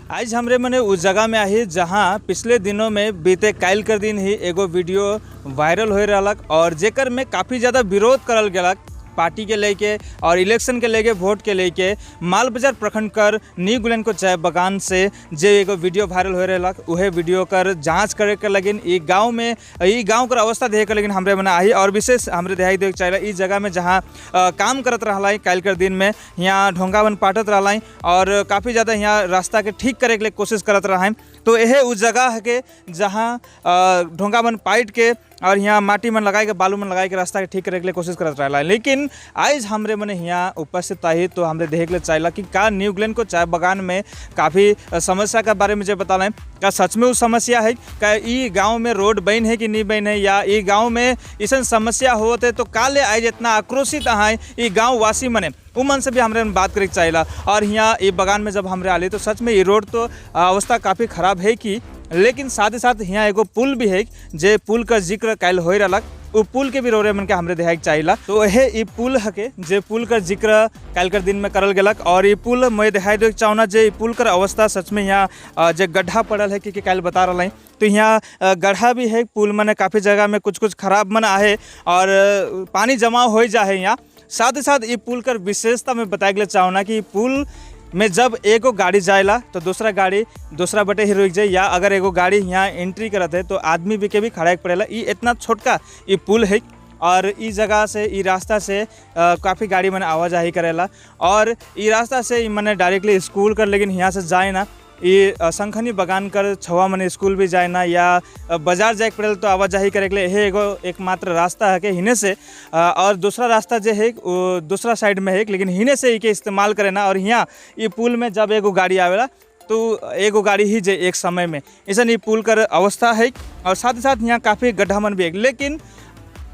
आज हमरे मने उस जगह में आई जहां पिछले दिनों में बीते कायल कर दिन ही एगो वीडियो वायरल हो रहलक और जेकर में काफ़ी ज़्यादा विरोध करल गेलक पार्टी के लेके और इलेक्शन के लेके, वोट के लेके। मालबाजार प्रखंड कर न्यू ग्लेनको चाय बगान से जे एगो वीडियो वायरल हो रहलक, उहे वीडियो कर जांच करे के लगिन ई गांव में, ई गांव कर अवस्था देखे के लगिन हमरे मने आई। और विशेष हमरे देहाई देख चाहिए ई जगह में जहाँ काम करत रहलाई काल्हि कर दिन में, यहाँ ढोंगा बन पाटत रहलाई और काफ़ी ज़्यादा यहाँ रास्ता के ठीक करे के लिए कोशिश करत रहा। तो यह उस जगह है के जहाँ ढोंगा बन पाइट के और यहाँ माटी मन लगाए के, बालू मन लगाए के रास्ता के ठीक करे के लिए कोशिश करत रहला। लेकिन आज हमरे मने यहाँ उपस्थित आई तो हमरे देखे के लिए चाहिए कि का न्यू ग्लेनको चाय बगान में काफ़ी समस्या के बारे में जो बता रहे, का सच में वो समस्या है, का ई गांव में रोड बन है कि नहीं बन है, या ई गांव में ऐसा समस्या होते है तो काले आज इतना आक्रोशित आए ई गाँव वासी मने, उ मन से भी हमरे बात करे के चाहिए। और यहाँ ये बगान में जब हमरे आले तो सच में ये रोड तो अवस्था काफ़ी ख़राब है कि, लेकिन साथ ही साथ यहाँ एगो पुल भी है जे पुल का जिक्र काल्हि हो रहलक, उ पुल के भी रोरे मन के हमरे देखे के चाहिए। तो यह ई पुल हके जे पुल का जिक्र काल्हि के दिन में करल गेलक। और ई पुल मैं दिखाई दे चाहना जे ई पुल कर अवस्था सच में यहाँ जे गड्ढा पड़ल है कि काल्हि बता रहा है, तो यहाँ गड्ढा भी है पुल मने काफ़ी जगह में कुछ कुछ खराब मन आहे और पानी जमा हो जाए यहाँ। साथ ही साथ ई पुल कर विशेषता मैं बताए के चाहना कि पुल में जब एगो गाड़ी जाएला तो दूसरा गाड़ी दूसरा बटे ही रुक जाए, या अगर एगो गाड़ी यहाँ एंट्री करत है तो आदमी भी के भी खड़ा पड़ेला। ई इतना छोटका ई पुल है और ई जगह से ई रास्ता से काफ़ी गाड़ी मने आवाजाही करेला और ई रास्ता से ई मने डायरेक्टली स्कूल कर, लेकिन यहाँ से जाए ना ये शंखनी बगान कर छवा मने स्कूल भी जाए ना या बाजार जाए पड़ेला तो आवाजाही करे के लिए यही एगो एकमात्र रास्ता है कि हिने से और दूसरा रास्ता जो है वो दूसरा साइड में है, लेकिन हिने से ही के इस्तेमाल करे ना। और यहाँ ये पुल में जब एगो गाड़ी आवेला तो एगो गाड़ी ही जे एक समय में ऐसा ये पुल कर अवस्था है। और साथ ही साथ यहाँ काफ़ी गड्ढा मन भी है, लेकिन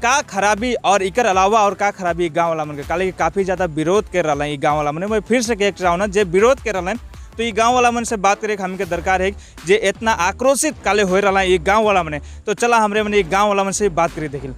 का खराबी और इकर अलावा और का खराबी गाँव वाला मन के काले काफ़ी ज़्यादा विरोध कर रहा है गाँव वाला मन। मैं फिर से कह चाहूँ जे विरोध कर रहा है तो ये गाँव वाला मन से बात करे हमके दरकार है जे इतना आक्रोशित काले हो रहा है ये गाँव वाला मने। तो चला हमरे मने गाँव वाला मन से बात करे देखिल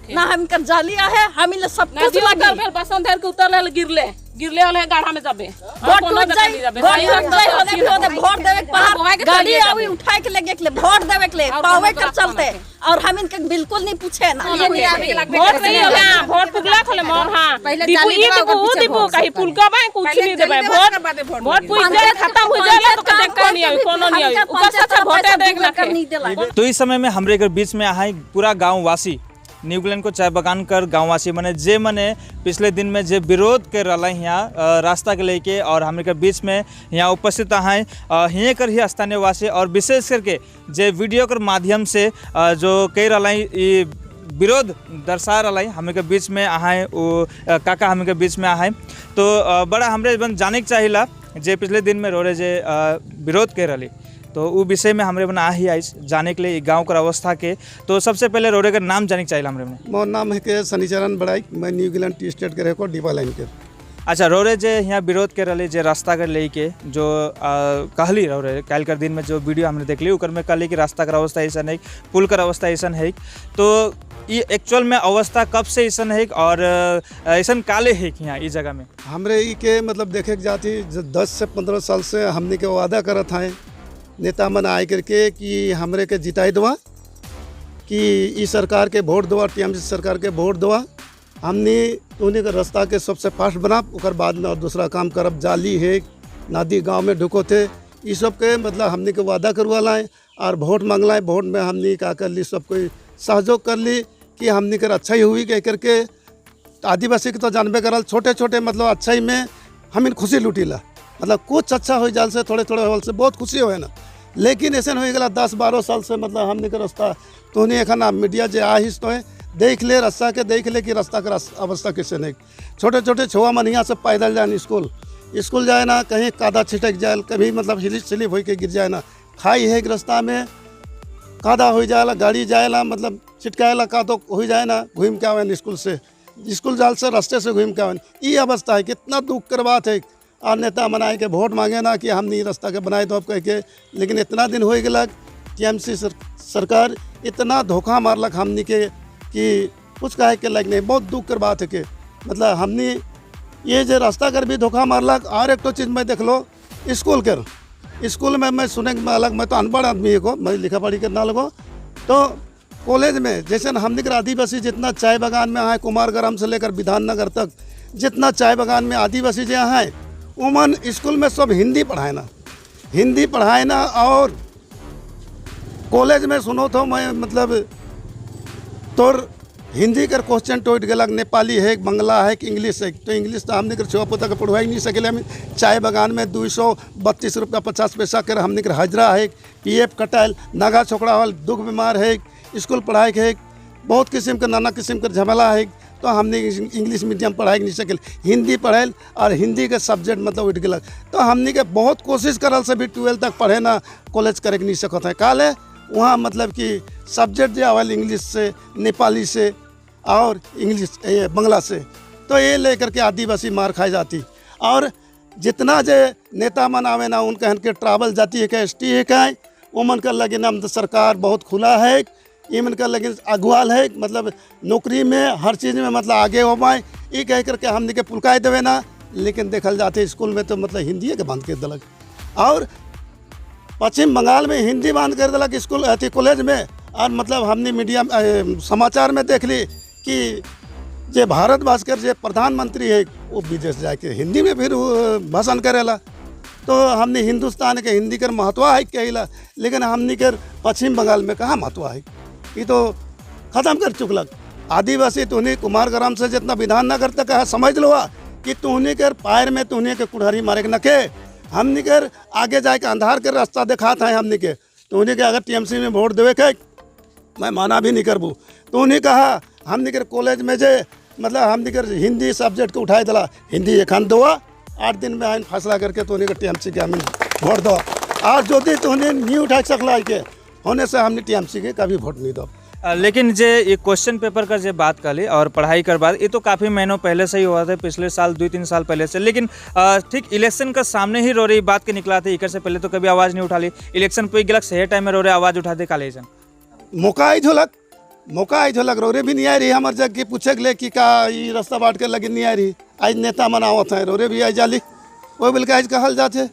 ना हमकर जालिया है, हम इले सब कुछ नदी लगी। उतर भेल, बसंत धर के उतर गिरले गिरले वाले गाढ़ा में जाबे। वोट टूट जाई, वोट टूट जाई, होने भी होने वोट देवे के बाहर गाड़ी आवी उठाए के लेके के वोट देवे के ले और पावे कोनो कर रास्ता चलते और हम इनके बिल्कुल नहीं पूछे ना। वोट नहीं होला, वोट पुगला खोले मोर। हां पहले दीपू जाली ई देवा, दीपू ओकर ऊ पीछे दीपू वोट कहीं सब पुल का बाय कुछ नहीं देबे, वोट वोट पुग जाए खत्म हो जाए तो कदे कोनो नहीं आई, कोनो नहीं आई, ओकर साथे वोटे देख ना कर नहीं देला। तो इस समय में हमरे के बीच में आए पूरा गाँव वासी न्यू ग्लेनको चाय बगान कर गाँववासी मने जे मने पिछले दिन में जे विरोध कर रहा यहाँ रास्ता के लेके और हमरे के बीच में यहाँ उपस्थित आए हिये कर ही स्थानीय वासी और विशेष करके जे वीडियो कर माध्यम से जो कह रहा ये विरोध दर्शा रहा हमरे के बीच में आए वो काका हमरे के बीच में आए। तो बड़ा हमरे बन जाने के चाहिए जे पिछले दिन में रोरे जे विरोध कर रही तो वो विषय में हमरे बना ही आई जाने के लिए गांव कर अवस्था के। तो सबसे पहले रोडे का नाम जाने के चाहिए हमरे में। मोर नाम है के शनिचरण बड़ाई, मैं न्यू ग्लैंड टी स्टेट के रहो डिबा लाइन के। अच्छा, रोरे जे यहाँ विरोध के रहे जे रास्ता कर लेके जो कहली रोरे काल्हि कर दिन में जो वीडियो हमने देख ली उकर में कहली कि रास्ता कर अवस्था ऐसा है, पुल कर अवस्था ऐसा है, तो ये एक्चुअल में अवस्था कब से ऐसा है और ऐसा काले है कि यहाँ इस जगह में? हमरे ई के मतलब देखे के जाती 10 से 15 साल से हमने के वादा करत हैं नेता मन आए करके कि हमरे के जिताई दवा, कि ई सरकार के वोट दवा, टीएमसी सरकार के वोट दवा, हमने उन्हीं के रास्ता के सबसे फास्ट बना, ओकर बाद में और दूसरा काम करब। जाली है नदी गांव में ढुको थे, ई सब के मतलब हमने के वादा करवा लाए और वोट मांगलाए। वोट में हमने का कर ली, सब कोई सहयोग कर ली कि हमने कर अच्छा ही हुई कह करके। आदिवासी के तो जानबे करल छोटे छोटे मतलब अच्छाई में हम इन खुशी लुटीला, मतलब कुछ अच्छा हो जाल से थोड़े थोड़े होल से बहुत खुशी हो ना। लेकिन ऐसे हो गया 10-12 साल से मतलब हमने के रास्ता तो नहीं एखन मीडिया जो आहिस तो है देख ले रास्ता के, देख ले कि रास्ता का अवस्था कैसे नहीं। छोटे छोटे छुआ मन यहाँ से पैदल जाए स्कूल, स्कूल जाए ना कहीं कादा छिटक जाए, कभी मतलब हिली स्लिप हो के गिर जाए ना, खाई है रास्ता में कादा हो जाएला, गाड़ी जाएला मतलब छिटकाएला कादो हो जाए ना, घूम के आवे स्कूल से, स्कूल जाल से रास्ते से घूम के आवे। ये अवस्था है, कितना दुख कर बात है। और नेता मनाए के वोट मांगे ना कि हम नहीं रास्ता के बनाए दो कह के, लेकिन इतना दिन हो गया टीएमसी सरकार इतना धोखा मारलक हमनी के कि कुछ कहे के लायक नहीं। बहुत दुख कर बात है के मतलब हमनी ये जो रास्ता कर भी धोखा मारलक। और एक तो चीज़ मैं देख लो स्कूल कर स्कूल में मैं सुने में अलग, मैं तो अनपढ़ आदमी है को, मैं लिखा पढ़ी करना लगो। तो कॉलेज में जैसे हमने के आदिवासी जितना चाय बागान में आए, कुमारग्राम से लेकर विधाननगर तक जितना चाय बागान में आदिवासी जो हैं उमन स्कूल में सब हिंदी पढ़ाए ना, हिंदी पढ़ाए ना। और कॉलेज में सुनो तो मैं मतलब तोर हिंदी कर क्वेश्चन टोट गलक, नेपाली है, बंगला है कि इंग्लिश है। तो इंग्लिश तो हमने छुआ पोता के पढ़वा ही नहीं सकेले। हम चाय बागान में 232 रुपया 50 पैसा कर हमने के हाजरा है, पीएफ कटायल, नागा छोकरा हल, दुख बीमार है, स्कूल पढ़ाई के है, बहुत किस्म के नाना किस्म के झमेला है। तो हमने इंग्लिश मीडियम पढ़ाई नहीं सकेल, हिंदी पढ़ायल और हिंदी के सब्जेक्ट मतलब उठ गलक। तो हमने के बहुत कोशिश करल से भी 12 तक पढ़े ना, कॉलेज करे के नहीं सकत है। काल है वहाँ मतलब कि सब्जेक्ट जो आवल इंग्लिश से, नेपाली से और इंग्लिश बंगला से, तो ये लेकर के आदिवासी मार खाई जाती। और जितना जे नेता मन आवे ना उनका के ट्राइबल जाति है के एस टी है का, वो मन कर लगे ना सरकार बहुत खुला है, ये मन कर लगे अगुआल है, मतलब नौकरी में हर चीज़ में मतलब आगे हो पाए, ये कह करके हमने के पुलकाए देवे ना। लेकिन देखल जाते स्कूल में तो मतलब हिंदी के बंद कर दिलक। और पश्चिम बंगाल में हिंदी बंद कर दिलक स्कूल अथी कॉलेज में। और मतलब हमने मीडिया समाचार में देख ली कि जे भारत भास्कर जे प्रधानमंत्री है वो विदेश जाके हिंदी में फिर भाषण करेला। तो हमने हिंदुस्तान के हिंदी कर महत्व है कहिला, लेकिन हमने कर पश्चिम बंगाल में कहाँ महत्व है, ये तो ख़त्म कर चुकलक। आदिवासी तुहनी कुमारग्राम से जितना विधान नगर तक है समझ लो कि तुहनी कर पैर में तुहनी के कुल्हाड़ी मारे के नके, हमनी कर आगे जाके अंधार के रास्ता दिखाता है हमनी के। तुहनी के अगर टीएमसी में वोट देवे के मैं माना भी नहीं करबू। तो उन्हीं कहा हमनी कर कॉलेज में जे मतलब हमनी कर हिंदी सब्जेक्ट को उठाए दिला, हिंदी एखन दो 8 दिन में आइन फैसला करके तो उन्हीं के टीएमसी के हमें वोट दो। और जो दी तो उन्हें नहीं उठा सकला के होने से हमने टीएमसी के कभी वोट नहीं दो। लेकिन जे ये क्वेश्चन पेपर का जे बात कर ली और पढ़ाई कर बात, ये तो काफ़ी महीनों पहले से ही हुआ था, पिछले साल 2-3 साल पहले से। लेकिन ठीक इलेक्शन का सामने ही रो रही बात के निकला था, इकर से पहले तो कभी आवाज़ नहीं उठा ली। इलेक्शन पे गलक सही टाइम में रो रहे आवाज़ उठा दे काले मौका आई झोलक, मौका आई झोलक रोरे भी नहीं आ रही हमारे जग की पूछे ले कि का ये रास्ता बाट के लगे नहीं आ रही। आज नेता मनावत है रोरे भी आई जाली वो बोल के आज कहल जाते,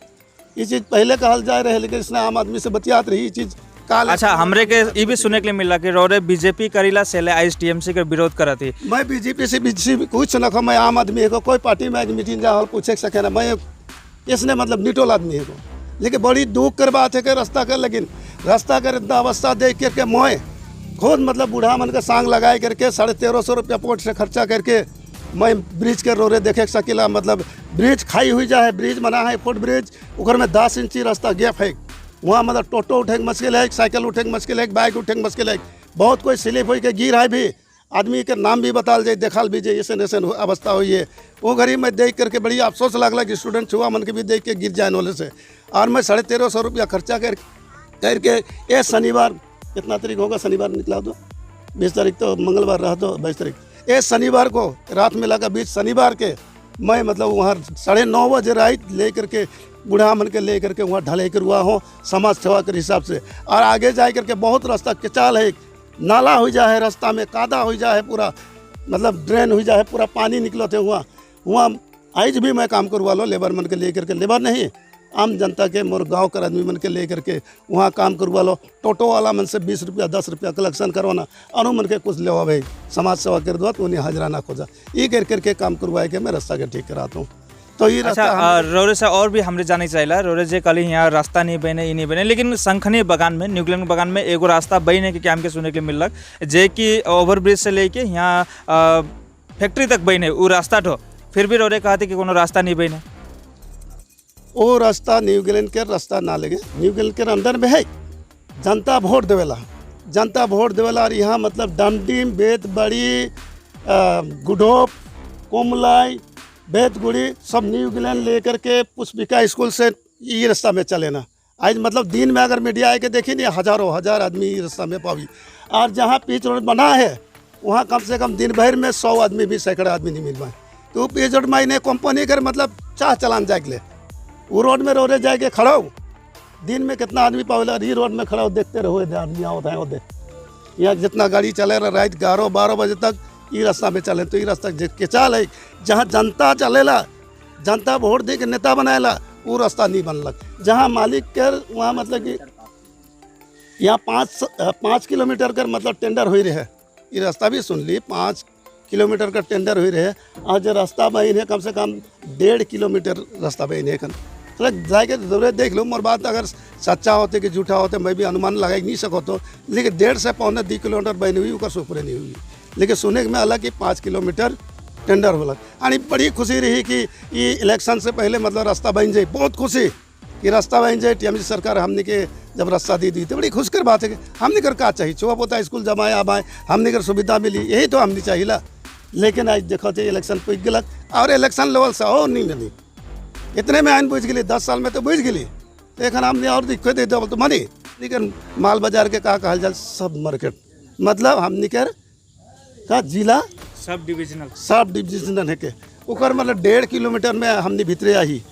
ये चीज़ पहले कहल जाए रहे, लेकिन इसने आम आदमी से बतियात रही ये चीज़। अच्छा, हमरे के ये भी सुने के लिए मिला कि रोरे बीजेपी करीला से आज टीएमसी के विरोध करत थी। मैं बीजेपी से बीजेपी कुछ न खो, मैं आम आदमी है, कोई पार्टी में आज मीटिंग जा पूछे सके ना, मैं इसने मतलब निटोल आदमी है। लेकिन बड़ी दुख कर बात है कि रास्ता कर, लेकिन रास्ता कर इतना अवस्था देख करके मोए खुद मतलब बूढ़ा मन का सांग लगाए करके 1350 रुपया पोट से खर्चा करके मैं ब्रिज के रोरे देखे सकीला। मतलब ब्रिज खाई हुई जाए, ब्रिज बना है फुट ब्रिज, उधर में 10 इंची रास्ता गैप है, वहाँ मतलब टोटो उठे के मुश्किल है, साइकिल उठे के मुश्किल है, बाइक उठे के मुश्किल है, बहुत कोई स्लिप हो के गिर है भी, आदमी के नाम भी बताल जाए देखाल भी जाए, ऐसे ऐसे अवस्था हुई है। वो गरीब मैं देख करके बड़ी अफसोस लगला कि स्टूडेंट छुआ मन के भी देख के गिर जाए वाले से। और मैं 1350 रुपया खर्चा कर करके ये शनिवार कितना तारीख होगा, शनिवार निकला दो 20 तारीख तो मंगलवार रहा तो 22 तारीख, ये शनिवार को रात में लगा बीच शनिवार के मैं मतलब वहाँ 9:30 बजे रात ले करके बूढ़ा मन के ले करके वहाँ ढलाई कर हुआ हो समाज सेवा के हिसाब से। और आगे जा करके बहुत रास्ता किचाल है, नाला हो जाए है रास्ता में, कादा हो जाए है पूरा, मतलब ड्रेन हो जाए है पूरा, पानी निकलते थे वहाँ। वहाँ आज भी मैं काम करवा लो लेबर मन के ले करके, लेबर नहीं आम जनता के मोर गांव कर आदमी मन के ले करके वहाँ काम करवा लो। टोटो वाला मन से 20 रुपया 10 रुपया कलेक्शन करवाना और मन के कुछ लेवा भाई समाज सेवा कर दो तो उन्हें हाजरा ना खोजा, ये कर करके काम करवाए के मैं रास्ता के ठीक कराता हूँ। तो ये अच्छा, रोरे से और भी हमरे जाने चाहिए। रोरे जे कल यहाँ रास्ता नहीं बने, ये नहीं बने, लेकिन शंखनी बगान में न्यूग्लैंड बगान में एगो रास्ता बने के क्या हमके सुने के मिलक जे कि ओवरब्रिज से लेके यहाँ फैक्ट्री तक बने वो रास्ता ठो, फिर भी रोरे कहते कि कोनो रास्ता नहीं बने। वो रास्ता न्यूग्लैंड के रास्ता ना लगे, न्यूग्लैंड के अंदर में है जनता वोट देवेला, जनता वोट देवेला। और यहाँ मतलब डमडीम बेतबड़ी गुडोप कोमलाई बेतगुड़ी सब न्यूग्लैंड लेकर के पुष्पिका स्कूल से ये रास्ता में चले ना। आज मतलब दिन में अगर मीडिया आए के देखी नहीं हज़ारों हज़ार आदमी ये रास्ता में पावी। और जहाँ पिच रोड बना है वहाँ कम से कम दिन भर में 100 आदमी भी सैकड़ा आदमी नहीं मिल पाए। तो पिच रोड मायने कंपनी कर मतलब चाह चलान जाए ले वो रोड में रोरे जाके खड़ा हो, दिन में कितना आदमी पावेला, ये रोड में खड़ा हो देखते रहो आदमी आवत है होते। यहाँ जितना गाड़ी चले रहा रात 11-12 बजे तक ये रास्ता में चले, तो ये रास्ता के चाल है जहाँ जनता चलेला, जनता वोट दे के नेता बनाएला, वो रास्ता नहीं बनलक। जहाँ मालिक कर वहाँ मतलब कि यहाँ 5 किलोमीटर कर मतलब टेंडर हो रहे, ये रास्ता भी सुन ली 5 किलोमीटर का टेंडर हो रहे और जो रास्ता बन है कम से कम 1.5 किलोमीटर रास्ता बन है। थोड़ा जाके जरूर देख लो, मोर बात अगर सच्चा होते कि झूठा होते मैं भी अनुमान लगा नहीं सको तो, लेकिन 1.5 से 1.75 किलोमीटर बन हुई उसका सुपरे नहीं हुई। लेकिन सुने में अलग कि 5 किलोमीटर टेंडर होलक। और बड़ी खुशी रही कि ये इलेक्शन से पहले मतलब रास्ता बन जाए, बहुत खुशी कि रास्ता बन जाए। टीएमसी सरकार हमने के जब रास्ता दी दी तो बड़ी खुश कर बात है कि हमने कर का चाहिए, छुआ पोता स्कूल जमाए आबाए हमने कर सुविधा मिली, यही तो हमने चाहिए। लेकिन आज देखो तो इलेक्शन पूछ गलक और इलेक्शन लेवल से और नहीं मिली, इतने में आइन बुझ गई, 10 साल में तो बुझ गई। एखन हमने और दिक्कत दे दो तो मनी। लेकिन माल बाजार के का कहल जाए सब मार्केट मतलब हमने कर का जिला सब डिविजनल, सब डिविजनल है के ओकर मतलब 1.5 किलोमीटर में हमने भीतरे आई,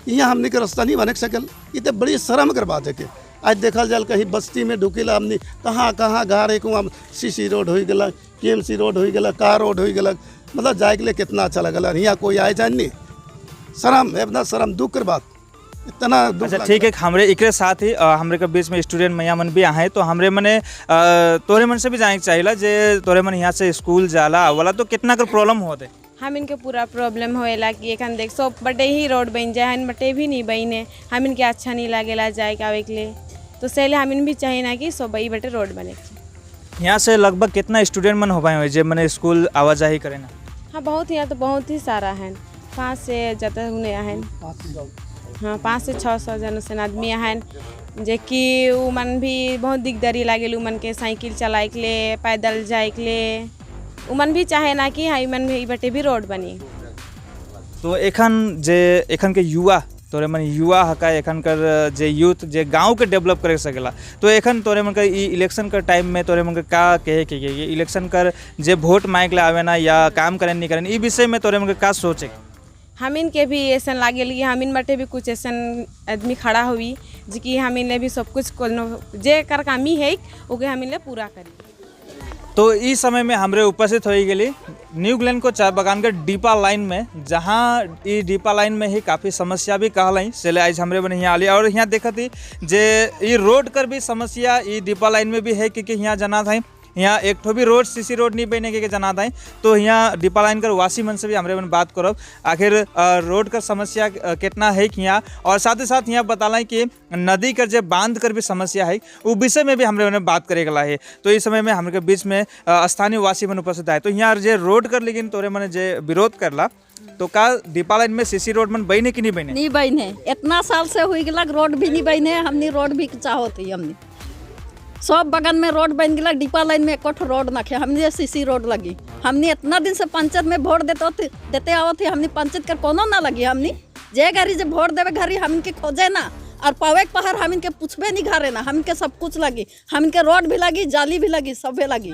यहाँ हमने के रास्ता नहीं बन सकल। ये तो बड़ी शर्म कर बात है के आज देखल जाए कहीं बस्ती में ढुकेला हमने कहाँ कहाँ घर एक वहाँ सीसी रोड हो गया, KMC road हो गया, कार रोड हो गया, मतलब जाए के लिए कितना अच्छा लगल। यहाँ कोई आए जाए नहीं, शर्म इतना शर्म, दुख कर बात, इतना दुख। अच्छा ठीक है, हमरे एकरे साथ ही हमरे के बीच में स्टूडेंट मैया मन भी आए तो हमरे मने तोरे मन से भी जाए चाहिए जे तोरे मन यहाँ से स्कूल जाला वाला तो कितना कर प्रॉब्लम होते? हम इनके पूरा प्रॉब्लम होएला कि एखन देख सब बटे ही रोड बन जाए हन बटे भी नहीं बने, हम इनके अच्छा नहीं लागेला जाए के आवे के लिए, तो सही हम इन भी चाहिए ना कि सब बटे रोड बने। यहाँ से लगभग कितना स्टूडेंट मन हो पाए जे मने स्कूल आवाजाही करे ना? हाँ बहुत, यहाँ तो बहुत ही सारा है, 5 से ज़्यादा उन्हें हैं, हाँ 500 से 600 जन से आदमी हैं, जे कि उ मन भी बहुत दिकदारी लागेल उ मन के साइकिल चलाए के लिए, पैदल जाए के लिए, उ मन भी चाहे ना कि हाँ मन भी बटे भी रोड बनी। तो एखन जे एखन के युवा तोरे मन युवा हका एखन कर जे यूथ जे गांव के डेवलप करे सकेला, तो एखन तोरे मन का ई इलेक्शन कर टाइम में तोरे मन का कहे के ये इलेक्शन कर जे वोट मांग ले आवे ना या काम करें नहीं करें, ई विषय में तोरे मन का का सोचे? हम इनके भी ऐसा लागेल कि हम इन बटे भी कुछ ऐसा आदमी खड़ा हुई जो कि हम इनले भी सब कुछ जे कर कामी है ओके हम इनले पूरा करी। तो इस समय में हमरे उपस्थित हो गई न्यू ग्लेन को चाय बागान के डीपा लाइन में, जहाँ ई डीपा लाइन में ही काफ़ी समस्या भी कहल से आज हमरे बने यहाँ आली और यहाँ देखत ही जे ई रोड कर भी समस्या ई डीपा लाइन में भी है क्योंकि यहाँ जना था यहाँ एक ठो भी रोड सीसी रोड नहीं बने के जना था। तो यहाँ डीपा लाइन कर वासी मन से भी हमरे मन बात करब आखिर रोड कर समस्या कितना है कि यहाँ, और साथ ही साथ यहाँ बताला कि नदी कर जो बांध कर भी समस्या है वो विषय में भी हमरे मन बात करे गला है। तो इस समय में हमरे के बीच में स्थानीय वासी मन उपस्थित है। तो यहाँ जे रोड कर लेकिन तोरे मन जे विरोध करला तो का डीपा लाइन में सीसी रोड मन बने कि नहीं बने? नहीं बने, इतना साल से हुई गला रोड भी नहीं बने, हमने रोड भी चाहत ही, हमने सब बगन में रोड बन गया, डीपा लाइन में एक रोड ना खे, हमने सीसी रोड लगी, हमने इतना दिन से पंचायत में वोट देते आवत थी, हमने पंचायत कर कोनो ना लगी, हमने जे घड़ी जे वोट देवे घड़ी हम इनके खोजे ना और पावे के पहाड़ हम इनके पूछबे नहीं घरे ना, हम इनके सब कुछ लगी, हम इनके रोड भी लगी, जाली भी लगी, सब लगी,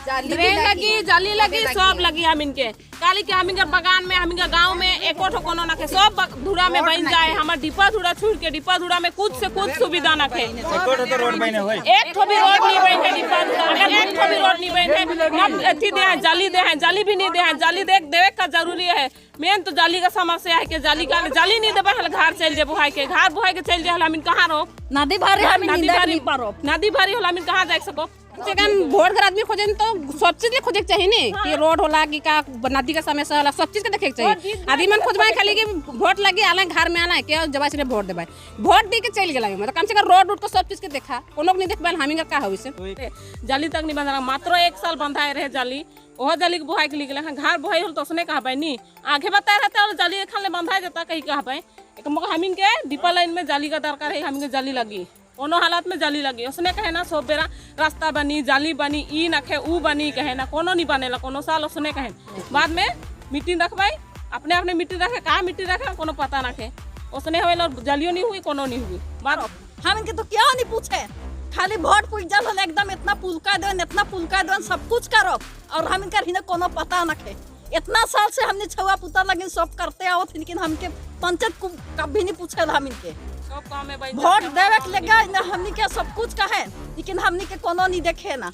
ट्रेन लगी, जाली लगी, सब लगी हम इनके। काली के हम इनके बगान में, हम इनके गांव में एको ठो कोनो ना के सब धुरा में बन जाए, हमार डिपा धुरा छूट के डिपा धुरा में कुछ से कुछ सुविधा ना के, एको ठो तो रोड बने होई, एक ठो भी रोड नहीं बने डिपा धुरा में, एक ठो भी रोड नहीं बने, ना अथी दे है, जाली दे है, जाली भी नहीं दे है, जाली देख देवे का जरूरी है। मेन तो जाली का समस्या है कि जाली का जाली नहीं देबे हल घर चल जे बुहाई के, घर बुहाई के चल जे हल हम कहां रहो, नदी भारी हम नहीं पारो, नदी भारी होला हम कहां जा सको। जगन वोट कर आदमी खोजे तो सब चीज ले खोजे के चाहिए ने कि रोड होला कि का नदी का समस्या होला, सब चीज के देखे के चाहिए। आदमी मन खोजबाए खाली कि वोट लगी आला घर में आला के जबा से वोट देबाए, वोट दे के चल गेला, मतलब कम से कम रोड उड को सब चीज के देखा, कोनो के नहीं देखबाल हम का होई से। जाली तक नहीं बंधा, मात्र 1 साल बंधाए रहे जाली, ओह जाली के बुहाई के लिए घर बुहाई होल तो उसने कहा पाई नी आगे बताए रहता और जाली एखन ले बंधाए जाता कहीं कहा पाई। एक मगर हमिन के डिपा लाइन में जाली का दरकार है, हमिन के जाली लगी कोनो हालत में जाली लगी, उसने कहे ना सब बेरा रास्ता बनी जाली बनी ई नखे ऊ बनी कहे ना कोनो नहीं बनेला कोनो साल, उसने कहे बाद में मीटिंग रखवाई अपने अपने मीटिंग रखे, कहाँ मीटिंग रखे कोनो पता ना खे, उसने हुए और जालियों नहीं हुई कोनो नहीं हुई। बात हम इनके तो क्या नहीं पूछे, खाली वोट पूछ जाल एकदम इतना पुलका देवन इतना पुलका देवन सब कुछ करो और हम इनका हिने कोनो पता ना खे। इतना साल से हमने छुआ पुता लगिन सब करते आवत, लेकिन हमके पंचायत को कभी नहीं पूछे हम इनके सब काम में वोट देवे के लगा ना हमनी के सब कुछ कहे, लेकिन हमनी के कोनो नहीं देखे ना।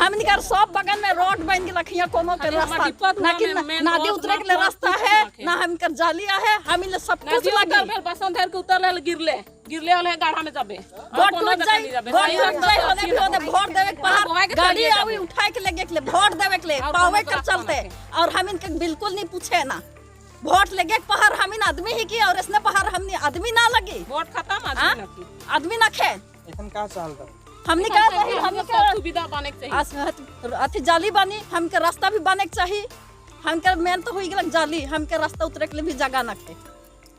हमनी के सब बगल में रोड बन गेलक, हियां कोनो के खाली हमार रास्ता डिपा ना कि धुआं में मेन नदी रोड उतरे के ना लिए रास्ता कुछ है ना ना हमकर जालिया है, हम ले सब कुछ नदी उतर लगी। भेल बसंत धर के उतर लेल गिरले गिरले होले गाढ़ा में जाबे। गोड़ टूट जाई, गोड़ टूट जाई होने भी होने वोट देवे के बोआई बाहर के गाड़ी चलिए आवी जाबे। उठाए के लेगे के लिए वोट देवे के लिए और पावे कोनो कर रास्ता चलते ना और हम इनके बिल्कुल नहीं पूछे ना। वोट लेगे के पहाड़ हम इन आदमी ही की और इसने पहाड़ हमने आदमी ना लगी। वोट खत्म हाँ? आदमी ना की। आदमी ना खे। एखन का चाहल तब? हमने का रही हमने सब का सुविधा बने के चाहिए। अथी जाली बनी, हमके रास्ता भी बने के चाहिए। हमके मेन तो हुई गेलक जाली, हमके रास्ता उतरे के लिए भी जगह ना खे।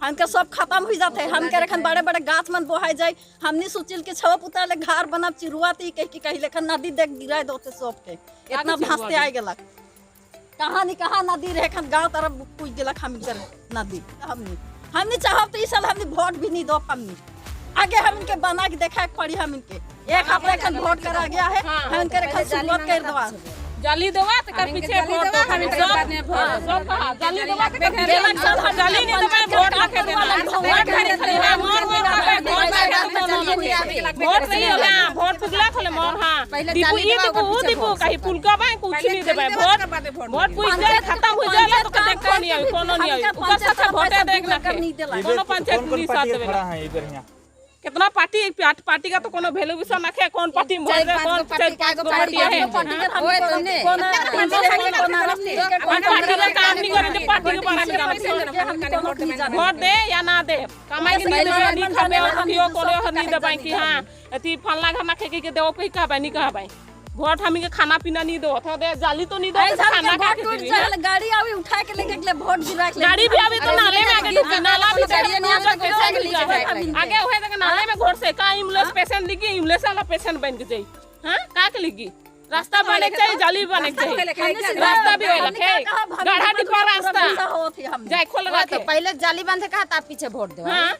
हमके सब खत्म हो जाते है। हमके रखन बड़े बड़े गाछ मन बोहाय जाए। हमने सोचिल के छवा पुता ले घर बनाब चिरुआती कह के कही लेखन नदी देख गिराए दोते सब के इतना चिरुआ भासते दे। आए गेलक। कहाँ नहीं कहाँ नदी रहे खन गांव तरफ पूछ गेलक हमके नदी। हमने हमने चाहब तो इस साल हमने वोट भी नहीं दो। हमने आगे हम इनके बना के देखा के पड़ी। हम इनके एक हफ्ता खन वोट करा गया है। हम इनके रखन शुरुआत कर दवा जाली देवा तो कर पीछे वोट दो। हम सब सब कहा जाली देवा तो कर पीछे साल हम जाली नहीं देवा वोट रखे देना। वोट खाली खाली हां मोर मोर खाबे वोट वोट नहीं होला वोट पुगला खोले मोर। हां दीपू ई दीपू ऊ दीपू कहीं पुलका बाय कुछ नहीं देबे। वोट वोट पुई जाए खत्म हो जाला तो कते कोनो नहीं आई कोनो नहीं आई ऊपर से वोट देख ना कोनो पंचायत कौन नहीं कौन साथ पार्टी देवे। खड़ा है इधर यहाँ? कितना पार्टी एक पार्टी का तो कोनो वैल्यू भी ना है। कौन पार्टी में वोट दे कौन चार पांच गो पार्टी है। पार्टी के हम कौन पार्टी का काम नहीं करे पार्टी के बारे में वोट दे या ना दे कमाई के नहीं देबे नहीं खाबे और कियो कोनो नहीं देबै कि हां अथी फलना घर ना खेके के देओ कहि कहबै नहीं कहबै। वोट हमी के खाना पीना नहीं दो था दे जाली तो नहीं दो खाना खा के टूट देबी। जाए गाड़ी आवी उठा के लेके के वोट गिरा के गाड़ी भी आवी तो नाले में आगे ढुके नाला भी गाड़ी नहीं आवे आगे होए तक नाले में घोर से का एम्बुलेंस पेशेंट लिखी एम्बुलेंस वाला पेशेंट बन के जाई। हां का के लिखी रास्ता बने के चाहिए जाली बने के चाहिए रास्ता भी होला के गाढ़ा डिपा रास्ता जाए खोल रखे तो पहले जाली बांधे का ता पीछे वोट देवा। हां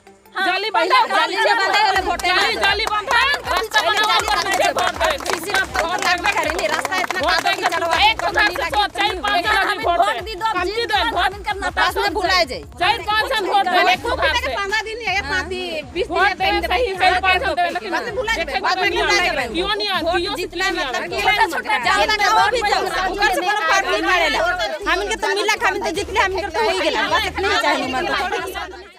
जाली बांधा जाली जाली जाली बांधा रास्ता बनाओ पीछे वोट दे। किसी ना तो लगबे करे नहीं रास्ता इतना कादो की चलवा एक हजार से सौ चार पांच जन वोट दे कमती दे वोट रास्ता में भुलाए जाए 4-5 जन वोट दे एक हजार से 15 दिन या 5 20 वोट दे सही 4-5 जन दे लेकिन बाद में भुला जाबे, बाद में भुला जाबे। क्यों नहीं आ क्यों जितना मतलब कि छोटा छोटा जाली गाँव भी जाओ ऊपर से कोनो फर्क नहीं पड़ेला। हमन के तो मिला हमन तो जितले हमन के तो हो ही गेला बस इतने ही चाहिए मतलब।